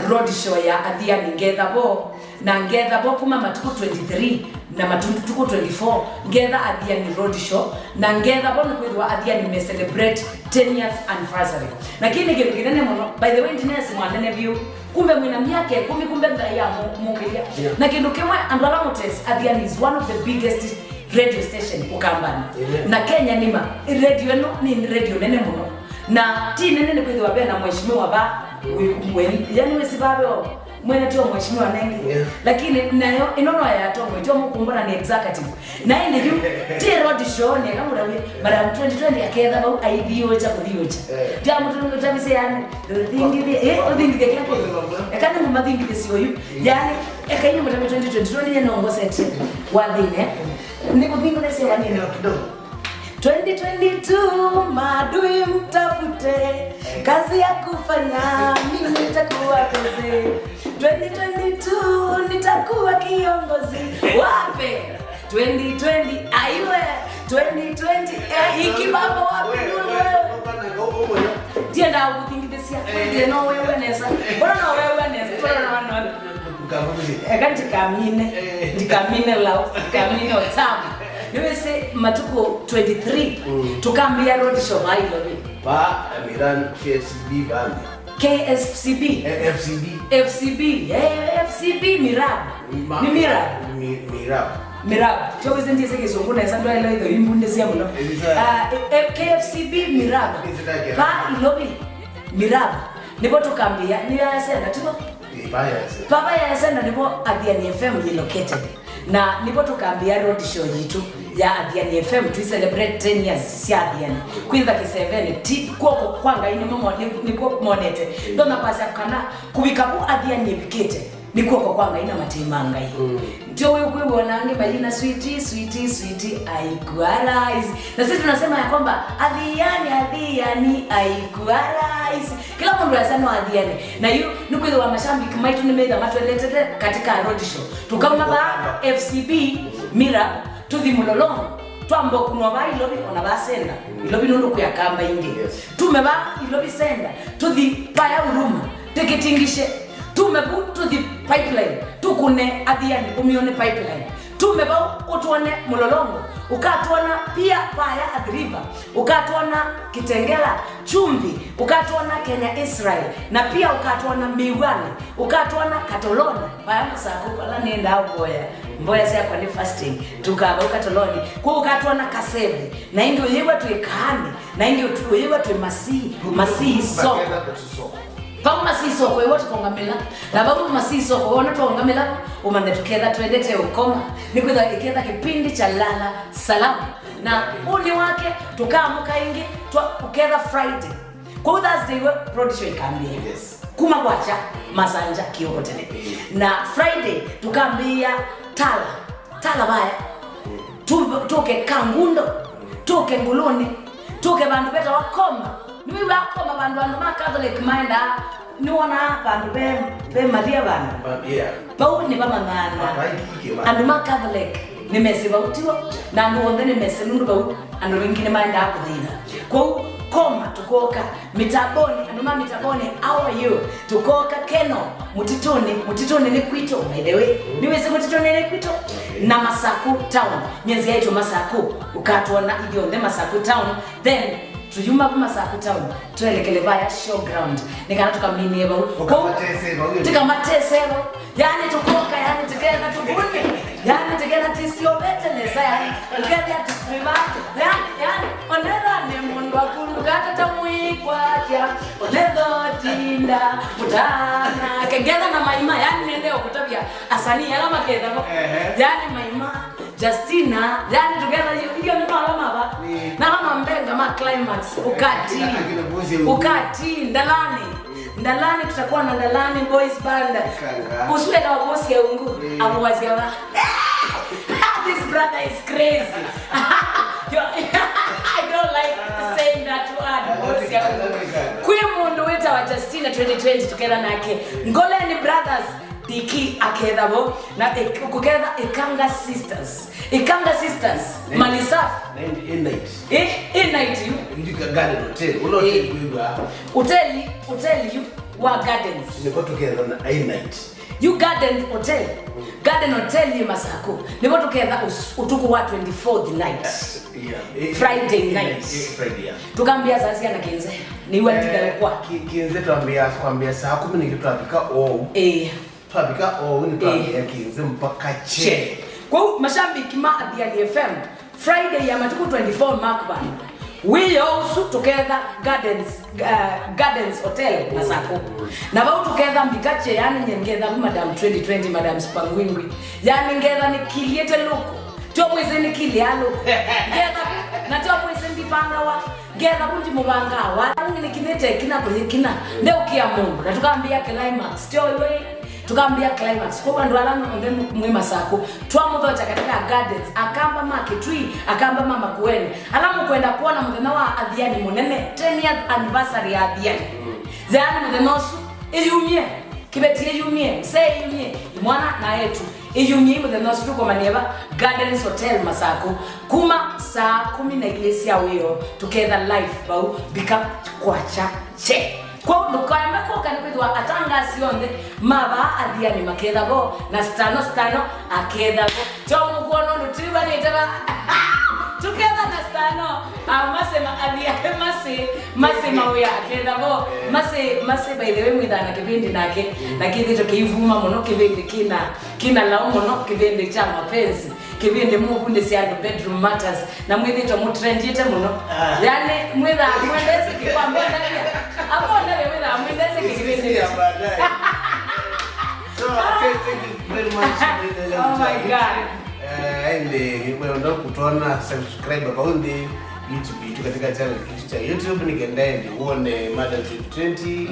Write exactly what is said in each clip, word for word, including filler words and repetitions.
road show ya Athiani, ngetha vo, na ngetha vo kuma matukũ twenty-three na matukũ twenty-four, ngetha Athiani road show, na ngetha vo nĩkwĩthĩwa Athiani me celebrate ten years anniversary. Na kĩĩ nĩ kĩndũ kĩnene mũno. By the way, ndinesi mwanene vyũ. Kumbe mwĩna myaka ĩkũmi, kumbe Ngai amũkĩlya. Yeah. Na kĩndũ kĩmwe, andũ ala mũtesi, Athiani is one of the biggest radio station Ũkambanĩ. Amen. Na Kenya nĩma, radio ĩno nĩ radio nene mũno. Na ti nene nĩ kwĩthĩwa ve na mheshimiwa va, wĩ, wĩ, yani wĩsĩ vave o, mwene tio mheshimiwa nengi. Yeah. Lakini nayo, ĩno no ya atongoĩ, tio mũkumbona nĩ executive. Na ĩndĩ yu, ti road show, nĩ eka mũtavye, Madam twenty twenty aketha vau, aithiũkya, kũthiũkya. Eh. Ndya mũtavise yani, ũthingithie, eh, ũthingithie kĩla kĩndũ. Eka nĩ mũmathingithĩsye ũyu. Yani, eka ini mũtavye twenty twenty, twenty nongosetie wathĩne. Nĩ kũthingithĩsye wanini. Kidogo. Twenty twenty-two, maadui mtafute kazi ya kufanya, mimi nitakuwa kazi. Twenty twenty-two, nitakuwa kiongozi. Wape? Twenty twenty, aiwe. Twenty twenty, eh, ikibaba wapi nulu? Ndienda kuthingithĩsya. Ndiye no wewe nesa. Mbona no wewe nesa? Mbona no wewe nesa? Eka ndikamine, ndikamine lau, ndikamine ũtamu. Nĩwĩsĩ matukũ twenty-three, tũkambĩa road show va Ilovi. Va Miran K F C B band. K F C B? Eh, F C B. F C B, eh, F C B Mirab. Nĩ Mirab. Mirab. Mirab. Tyo wĩsĩ ndiĩsĩ Kĩsũngũ nesa, ndwaĩla itho imbundĩsya mũno. Ah, eh, eh, K F C B Mirab. Va Ilovi. Mirab. Nĩvo tũkambĩa, nĩ ya Sena, tivo? Papa ya Sena nĩvo Athiani F M yĩ located. Na nĩvo tũkambĩa road show yitũ ya Athiani F M, twi celebrate ten years sya Athiani. Kwĩtha kĩseveni, ti kw'oko kwa Ngai nĩmo mo-, nĩ-, nĩkw'o monete. Ndona kwasya kana kũvika vu Athiani ĩvikĩte, nĩ kw'oko kwa Ngai na matĩ ma Ngai. Ndio wewe kwĩwona angĩ mayina, "Sweetie, sweetie, sweetie, I equalize." Na sisi tunasema ya kwamba, "Athiani, Athiani, I equalize." Kĩla mũndũ asa no Athiani. Na yu nĩ kwĩthĩwa mashabiki maitũ nĩmetha matwendete katika road show. Tũkauma va F C B, Mira, tũthi Mũlolongo, twamba kũnwa va Ilovi, ona va Senda. Ilovi nũndũ kwĩ Akamba ingĩ. Yes. Tume va Ilovi Senda, tũthi vaya Huruma, tĩkĩtingishe. Tume vu, tũthi Pipeline, tũkũne Athiani, ũmĩone Pipeline. Tume vau, ũtwone Mũlolongo, ũkatwona pia vaya Athi River, ũkatwona Kitengela, Chumvi, ũkatwona Kenya Israel, na pia ũkatwona Mĩw'anĩ, ũkatwona Katoloni, vaya Masakũ, vala nĩendaa ũvoya. Mboya syakwa nĩ fasting, tũkaa vau Katoloni, kũu ũkatwona Kaseve, na ĩndĩ ũyĩw'a twĩ Kaanĩ, na ĩndĩ ũtu-, ũyĩw'a twĩ Masii, Masii soko. Vau Masii soko ĩw'a tũkongamĩla, na vau Masii soko wona twaũngamĩla, ũmanye tũketha twendete ũkoma, nĩ kwĩthwa ĩketha kĩpindi cha lala salama. Na ũnĩ wake, tũkaamũka ĩngĩ, twa-, ũketha Friday. Kwoou Thursday we road show ĩkambĩĩa. Yes. Kuma kwakya, masanja kĩoko tene. Mm. Na Friday, tũkambĩĩa Tala. Tala vaya. Mm. Tu-, tũke Kangundo. Mm. Tũke Nguluni. Tũke vandũ vetawa Koma. Nĩwĩw'aa Koma vandũ andũ ma Catholic maendaa. Nĩwonaa vandũ ve, ve Maria vandũ. Ma-, yeah. Vau nĩvamanyaanaa. Andũ ma Catholic nĩmesĩ vau tiwo, na andũ onthe nĩmesĩ nũndũ vau andũ aingĩ nĩmaendaa kũthĩna. Kwoou Koma tũkoka Mĩtambonĩ, andũ ma Mĩtambonĩ, how are you? Tũkoka Keno, Mũtitũnĩ, Mũtitũnĩ nĩ kwitũ, by the way. Nĩwĩsĩ Mũtitũnĩ nĩ kwitũ? Na Masakũ town, myezi yaitũ Masakũ, ũkatwona ithyonthe Masakũ town, then tũyuma vu Masakũ town, twelekele vaya showground, nĩ kana tũkaminie vau. Tũkamatese vau. Tũkamatese vau. Yani tũkoka, yani tũketha tũvunye. Yani tũketha tĩsiovete nesa, yani. Ũkethĩa tũvaa. Yani, yani, onetha nĩ mũndũ akunduka tata mwĩkwatya. Onetha ũtinda, mũtana. Kengetha na maima, yani nende okutavya asanii ala maketha vo. Ehe. Yani maima. Justina, yani tũketha yu, iyo nĩ mala mava. Nĩ. Na mama mbenga ma climax, ũkati. Akina, akina Bosi Ũkũ. Ũkati, Ndalani. Ndalani, tutakuwa na Ndalani Boys Band. Kanga. Ũsu eka wa Bosi Ũkũ, nĩ. Avo wasya va. This brother is crazy. Yo, I don't like saying that word, Bosi Ũkũ. Kwĩ mũndũ wĩtawa Justina twenty twenty tũketha nake. Ngoleni Brothers. Diki aketha vo, na ek-, kũketha Ikanga Sisters. Ikanga Sisters, nĩ, mali safi. Nĩ, ĩ night. Ĩ, ĩ night yu. Ndika Garden Hotel, ũla hotel kwĩw'a. Hoteli, hoteli yu. wa Gardens. Nĩvo tũkethana a night. You Gardens Hotel. Garden Hotel yĩ Masakũ. Nĩvo tũketha ũs- ũtukũ wa twenty-fourth night. Yeah. Eh, Friday eh, night. Eh, Friday, yeah. Tũkambĩa saa siana kĩnze. Nĩw'a ndikaũkwa. Ki- kĩnze twambĩa kwambĩa saa kũmi nĩngĩ twavika oou. Eh. Twavika oou nĩtwambĩa kĩnze mpaka che. Che. Kwoou mashabiki ma Athiani F M, Friday ya matukũ twenty-four makvan wĩoo ũsu tũketha Gardens, uh, Gardens Hotel Masakũ. Na vau tũketha mbika che, yani nye ngetha vu Madam twenty twenty, Madam Spangwingwi. Yani ngetha nĩkiliĩte lũkũ. Tio mwĩsĩ nĩkilĩaa lũkũ. Ngetha, na tio mwĩsĩ ndipangawa. Ngetha vu ndimũvangaa. Wa, nĩkinĩte kina kũyĩkina. Ndeũkĩa mũndũ. Na tũkambĩa climax. Tio iwe. Tũkambĩa climax. Kwoou andũ ala onthe mwĩ Masakũ, twamũthokya katika Gardens, Akamba ma Kitui, Akamba ma Makueni, ala mũkwenda kwona mũthenya wa Athiani mũnene, ten year anniversary ya Athiani. Yaani mũthenya ũsu, ĩyumye, kĩveti ĩyumye, msee ĩyumye, imwana na etu, ĩyumye mũthenya ũsu tũkomanie va Gardens Hotel Masakũ, kuma saa kũmi na ilĩ sya wĩoo, tũketha live vau, mbika kwakya che. Kwoou ndũkaeme kũka nĩkwĩthĩwa atangasi onthe ma vaa Athiani maketha vo, na Stano, Stano aketha vo. Kyo mũkwona ũndũ twĩvanĩte va. Tũketha na Stano. Ah, Mase ma- Athiani Mase, Mase mawĩa aketha vo. Mase, Mase by the way mwĩthaa na kĩvĩndĩ nake. Na kĩthĩtwe kĩivuma mũno, kĩvĩndĩ kĩna, kĩna lau mũno, kĩvĩndĩ kya mapenzi. Kĩvĩndĩ mũvundĩsya andũ bedroom matters. Na mwĩthĩtwe mũtrendĩte mũno. Ah. Yani, mwĩthaa mwendesĩ kĩkwambondavya. Ambondavya mwĩthaa mwendesĩ kĩvĩndĩ. So, thank, thank you very much. Oh my God. Eh, ende, wenda kũtwona, subscribe vau nthĩ YouTube yetu katika channel yetu cha YouTube, nĩkenda ende wone Madam twenty twenty.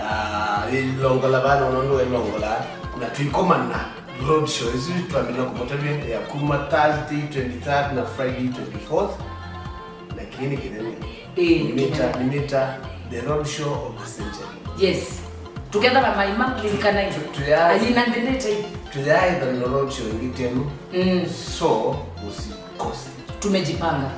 Ah, ilongola vana, unondo ilongola. Na tuikomana. Road show isu twamina kũmũtavya ya kuma Thursday twenty-third na Friday twenty-fourth. Na kĩĩ nĩ kĩnene. Ĩĩ, nĩ nĩmĩta, kĩnene. Nĩmĩta the road show of the century. Yes. Tũketha na maima lilikana indo. Tuya- Ayina ndĩnĩte. Tuyaĩtha na road show ĩngĩ tenu. Mm. So, usikose. Tumejipanga.